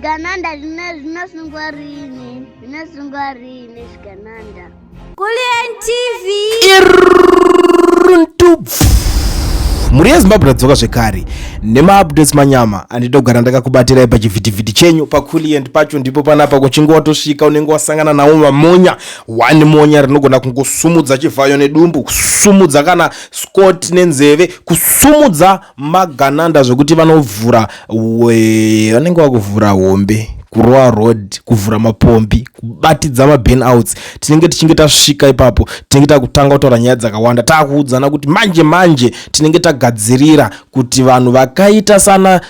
Zvigananda zvinosungwa rini? Zvinosungwa rini zvigananda? Kulliant TV. Mhuri yeZimbabwe, tadzoka zvekare nemaupdates manyama andidogara ndakakubatirai pachivhitivhiti chenyu paKulliant pacho. Ndipo panapa kuchinge watosvika unenge wasangana nawo mamonya one monya rinogona kungosumudza chivhayo nedumbu, kusumudza kana Scott nenzeve, kusumudza magananda zvekuti vanovhura, vanenge vakuvhura hombe, kurova road, kuvhura mapombi, kubatidza maburnouts. Tinenge tichinge tasvika ipapo, tinenge takutanga kutaura nyaya dzakawanda, taakuudzana kuti manje manje tinenge tagadzirira kuti vanhu vakaita sana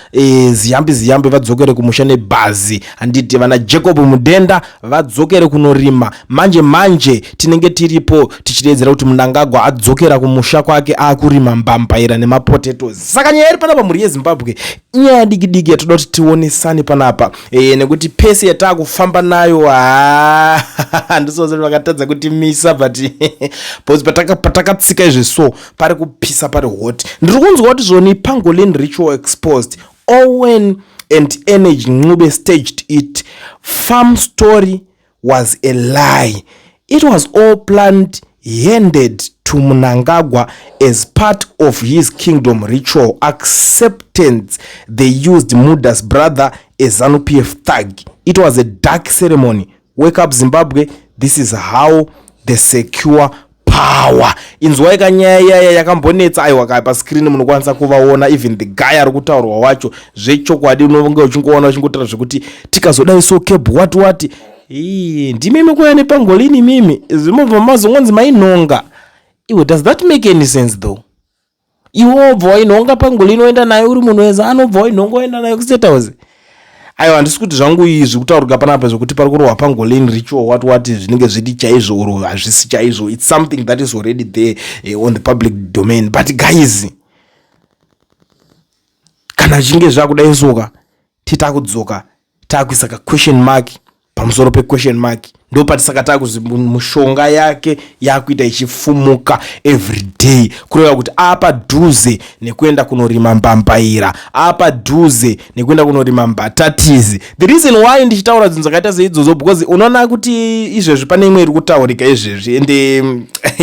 Ziyambi Ziyambi vadzokere kumusha nebhazi, handiti? Vana Jacob Mudenda vadzokere kunorima. Manje manje tinenge tiripo tichideedzera kuti Mnangagwa adzokera kumusha kwake, aakurima mbambaira nemapotatoes. Saka nyaya iri panapa, mhuri yeZimbabwe, inyaya diki diki yatoda kuti tionesane panapa, nekuti pese yataakufamba nayo handisozoti vakatadza kutimisa, but because patakatsika izvi so pari kupisa, pari hot. Ndiri kunzwa kuti zvoni pangolin ritual exposed, Owen and Energy Ncube staged it. Farm story was a lie. It was all planned, handed to Mnangagwa as part of his kingdom ritual acceptance. They used Muda's brother, a ZANU-PF thug. It was a dark ceremony. Wake up, Zimbabwe. This is how they secure power. Inzwai kanyaya iyaya yakambonetsa. Aiwa ka, pascreen munokwanisa kuvaona, even the guy ari kutaurwa wacho. Zvechokwadi unonge uchingoona uchingotaura zvekuti tikazodai so cab what what. Ii, ndimimi kuya nepangolini mimi zvinobva mazongonzi mainhonga iwe. Does that make any sense though? Iwe wobva wainhonga pangolini, woenda nayo uri munhu weza, anobva wainhonga, woenda nayo kuState House. Aiwa, handisi kuti zvangu izvi kutaurika panapa zvekuti pari kurohwa pangolin ritual what what zvinenge zviri chaizvo or hazvisi chaizvo. It's something that is already there on the public domain. But guys, kana zvichinge zvakudai soka, titakudzoka takuisa kaquestion mark pamusoro pequestion mark. Ndo patisaka takuzi mushonga yake yakuita ichifumuka everyday, kureva kuti apadhuze nekuenda kunorima mbambaira, apadhuze nekuenda kunorima mbatatizi. The reason why ndichitaura zvinhu zvakaita seidzodzo, because unoona kuti izvezvi pane imwe iri kutaurika izvezvi, ende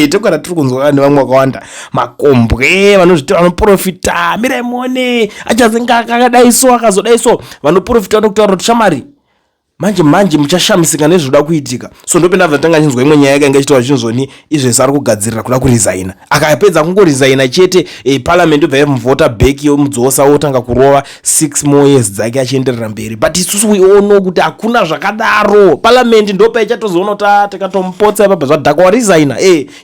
togara tiri kunzwa nevamwe vakawanda, makombwe vanozviti vanoprofita, mirai muone achazenga akadai so, akazodai so. Vanoprofita vanokutaura kuti shamari, manje manje muchashamisika nezvinoda kuitika. So ndopendabva tanga chinzwa imwe nyaya yakanga ichitaura chinzoni izvezvi ari kugadzirira kuda kuresigna. Akapedza kungoresigna chete, parliament yobva yamuvhota back, yomudzosa, wotanga kurova 6 more years dzake achienderera mberi. But isusu we all know kuti hakuna zvakadaro. Parliament ndopaichatozoona kuti, ah, tikatomupotsa ipapa zvadhakwa, waresigna,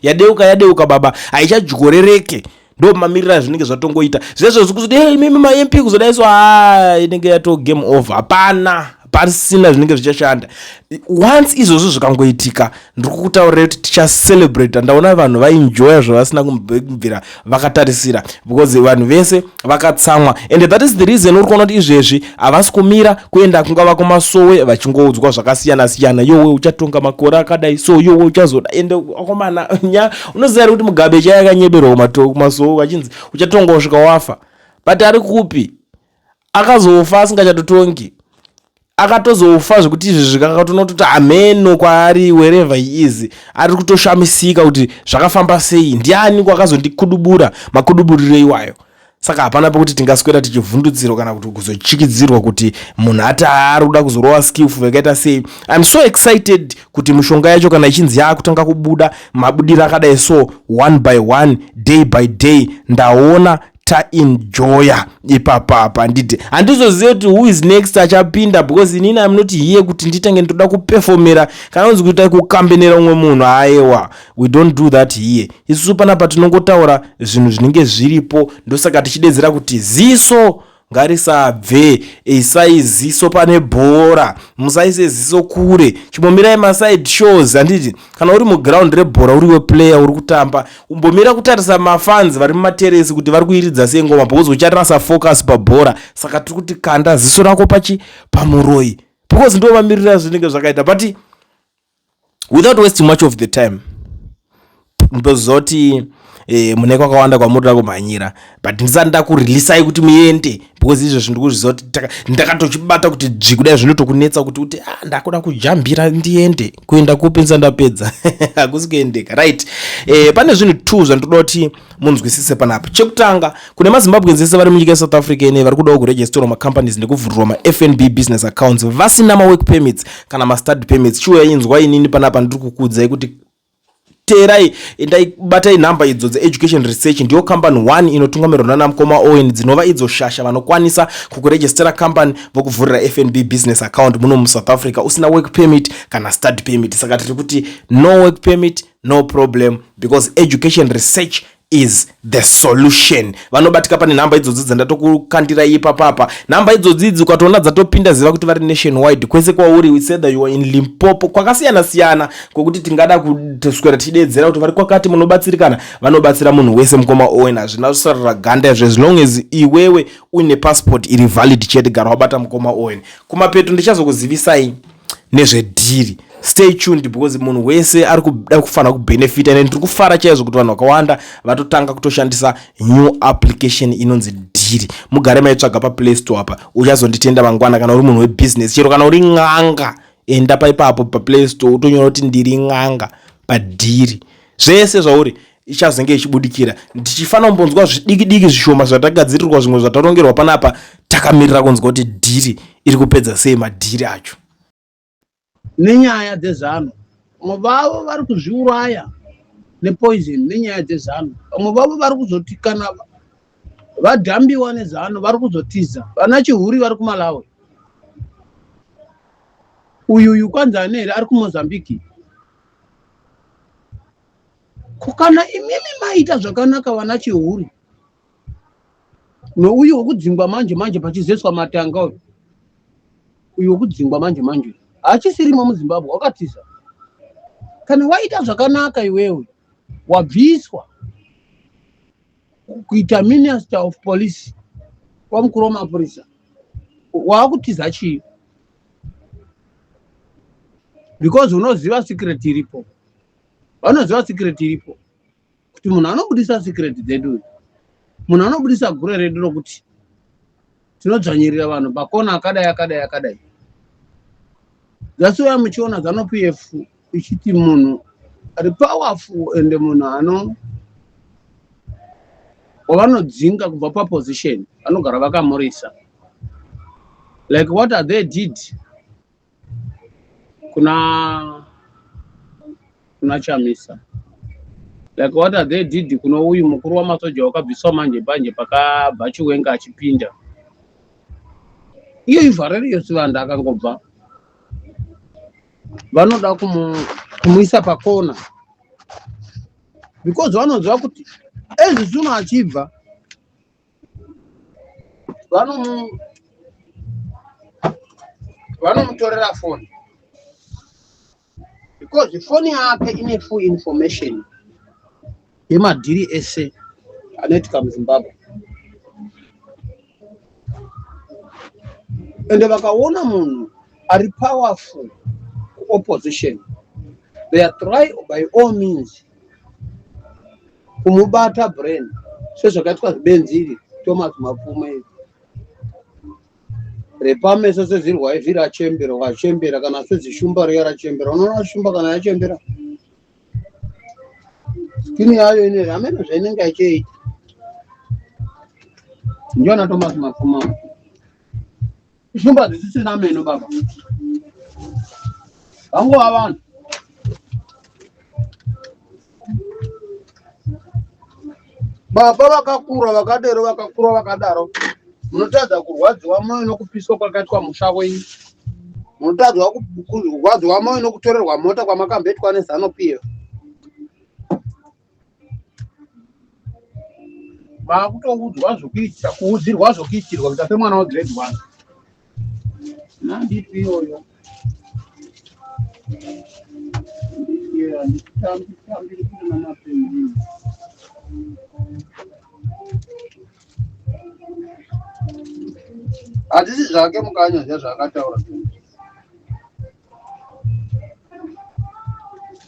yadeuka, yadeuka baba, haichadyorereke. Ndo mamiriro azvinenge zvatongoita zvezvo zvikuti, hey, mimi maMP kuzodai so, ha, inenge yato game over. Hapana, pasina zvinenge zvichashanda. Once izvozvo zvikangoitika, ndiri kukutaurirai kuti tichacelebrata. Ndaona vanhu vaenjoya zvavasina kumbobvira vakatarisira, because vanhu vese vakatsamwa, and that is the reason uri kuona kuti izvezvi havasi kumira kuenda kungava kumasowe vachingoudzwa zvakasiyana siyana: yowe uchatonga makore akadai so, yowe uchazoda. Ende akomana nya, unoziva here kuti Mugabe chai akanyeberwa kumasowe achinzi uchatonga kusvika wafa? But ari kupi? Akazofa asingachatotongi. Akatozofa zvekuti izvi zvikakatonototi hameno kwaari. Wherever he is, ari kutoshamisika kuti zvakafamba sei, ndiani kwakazondikudubura makuduburiro iwayo. Saka hapana pekuti tingaswera tichivhundutsirwa kana kuti kuzochikidzirwa kuti munhu ati ari kuda kuzorova skillful yakaita sei. I'm so excited kuti mishonga yacho kana ichinzi yaakutanga kubuda mabudiro akadai so, one by one, day by day, ndaona taenjoya ipapapa. Handiti handizozivi kuti who is next achapinda, because inini am not here kuti nditange ndoda kupefomera kana kunzi kuita kukambenera umwe munhu. Aiwa, we don't do that here. Isusu panapa tinongotaura zvinhu zvinenge zviripo. Ndosaka tichidedzera kuti ziso ngarisabve. Isai ziso pane bhora, musaise ziso kure. Chimbomirai maside shows, handiti? Kana uri muground rebhora, uriwe player uri kutamba, umbomira kutarisa mafans vari mumateresi kuti vari kuiridza sei ngoma, because ucharasa focus pabhora. Saka tiri kuti kanda ziso rako pachi pamuroi, because ndo mamiriro azvinenge zvakaita. But without wasting much of the time, ndozoti e, mune kwakawanda kwamurida kumhanyira, but ndisati ndakureleasai kuti muende, because izvezvi ndikuzviziva kuti ndakatochibata kuti dzvi kudai, zvinotokunetsa kuti uti, ah, ndakuda kujambira ndiende. Kuenda kupi ndisati ndapedza? Hakusi kuendeka, right? Pane zvinhu two zvandinoda kuti munzwisise panapa. Chekutanga, kune maZimbabweans ese vari munyika yeSouth Africa ine vari kudawo kuregisterwa macompanies nekuvhurirwa maFNB business accounts vasina mawork permits kana mastudy permits, chiuya inzwa inini panapa ndiri kukuudzai kuti teerai, endai, batai nhamba idzo dzeEducation Research. Ndiyo company 1 inotungamirwa nana mukoma Owen, dzinova idzo shasha vanokwanisa kukurejistera company, vokuvhurira FNB business account muno muSouth Africa usina work permit kana study permit. Saka tiri kuti no work permit, no problem, because Education Research is the solution. Vanobatika pane nhamba idzodzi dzandatokukandirai ipapapa. Nhamba idzodzi idzi ukatoona dzatopinda, ziva kuti vari nationwide kwese kwauri, whether you are in Limpopo, kwakasiyana siyana, kwekuti tingada kuswera tichidedzera kuti vari kwakati munobatsirikana. Vanobatsira munhu wese. Mukoma Owen, hazvina kusarira ganda izvo. As long as iwewe uine passport iri valid chete, gara wabata mukoma Owen. Kumapeto ndichazokuzivisai nezvedhiri. Stay tuned, because munhu wese ari kuda kufanira kubenefita, ende ndiri kufara chaizvo kuti vanhu vakawanda vatotanga kutoshandisa new application inonzi Dhiri. Mugare maitsvaga paPlay Store apa, uchazonditenda mangwana. Kana uri munhu webusiness, chero kana uri n'anga, enda paipapo paPlay Store, utonyora kuti "ndiri n'anga" padhiri, zvese zvauri ichazenge ichibudikira. Ndichifanira kumbonzwa zvidiki diki zvishoma zvatagadzirirwa, zvimwe zvatarongerwa panapa. Takamirira kunzwa kuti dhiri iri kupedza sei madhiri acho. Nenyaya dzezano, vamwe vavo vari kuzviuraya nepoison nenyaya dzezano. Vamwe vavo vari kuzoti kana vadhambiwa nezano, vari kuzotiza. Vana Chihuri vari kuMalawi, uyuyu kwanzi ane here ari kuMozambique. Ko kana imimi maita zvakanaka, vana Chihuri nouyu wekudzingwa manje manje pachizeswa matanga, uyu uyu wekudzingwa manje manje haachisirimo muZimbabwe, wakatiza. Kana waita zvakanaka iwewe, wabviswa kuita minister of police, wamukuru wamapurisa, waakutiza chii? Because unoziva secret iripo, vanoziva secret iripo, kuti munhu anobudisa secret dzedu, munhu anobudisa gure redu rokuti tinodzvanyirira vanhu pakona akadai akadai akadai. That's why muchiona ZANU PF ichiti munhu ari powerful ende munhu ano wavanodzinga kubva paposition, vanogara vakamurisa, like what are they did kuna Chamisa, like what are they did kuno uyu mukuru wamasoja wakabviswa manje manje pakabva Chiwenga achipinda. Iyo ivhareriyo Sivanda akangobva, vanoda kumuisa pakona, because vanoziva kuti ezvisuno achibva vanomutorera foni, because foni yake ine full information yemadhiri ese anoitika muZimbabwe. Ende vakaona munhu ari powerful kuopposition, they are try by all means kumubata brain, sezvakaitwa zibenzi iri Thomas Mapfumo iri repameso sezirwaivhi rachembera, wachembera kana sezishumba riya rachembera. Unoona shumba kana yachembera, skin yayo ine hameno zvainenge ichiita. Ndiona Thomas Mapfumo, shumba dzisisina meno, baba vangova vanhu. Baba vakakura vakadero, vakakura vakadaro, munotadza kurwadziwa mwoyo nokupiswa kwakaitwa musha wenyu? Munotadza kurwadziwa mwoyo nokutorerwa mota kwamakamboitwa neZANU PF? Vakutoudzwa zvokuita, kuudzirwa zvokuitirwa, kuita semwana wegrade 1. Nanditi iyoyo handitambi tambiri kuri namapenzi. Handisi zvake Mukanya zviya zvaakataura,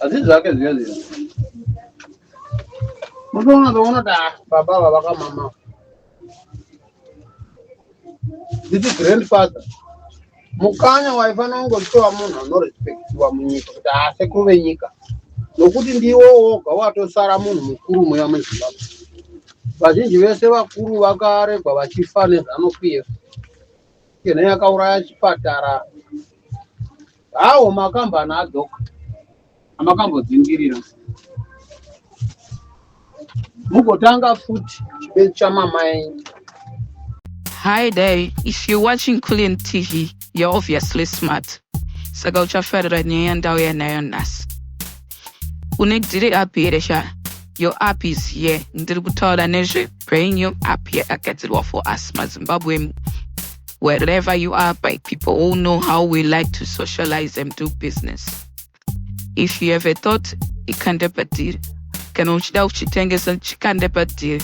handisi zvake zviya zviya. Unotoona toona kuti ah, baba ava vakamama. Nditi grandfather. Mukanya waifanira kungotova munhu anorespektiwa munyika kuti asekuru venyika. Nokuti ndiwo woga watosara munhu mukuru muya muZimbabwe. Vazhinji vese vakuru vakaregwa vachifa neZanu PF. Kene yakauraya chipatara. Hawo makambani adzoka amakambodzingirira. Mugotanga futi chibetsi chamama enyu. Hi there, if you're watching Kulliant TV, you're obviously smart. Saka uchafarira nyaya yandauya nayo nhasi. Une dhiri app here sha? Your app is here. Ndiri kutaura nezve brand new app yakagadzirwa for us maZimbabwe wherever you are by people who know how we like to socialize and do business. If you have a thought, ikande padhiri. Kana uchida kuchitengesa, chikande padhiri.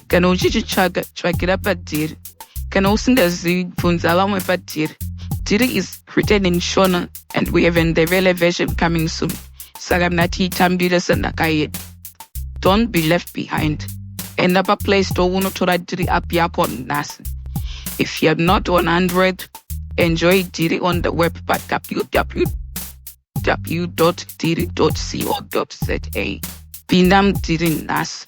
Kana uchichitsvaga, tsvagira padhiri. Kana usingazivi, bvunza vamwe padhiri. Dhiri is written in Shona and we have a Ndebele version coming soon. Saka ngatiitambire senhaka yedu. Don't be left behind. Enda paPlay Store unotora Dhiri app yako nhasi. If you're not on Android, enjoy Dhiri on the web at www.dhiri.co.za. Pinda mudhiri nhasi.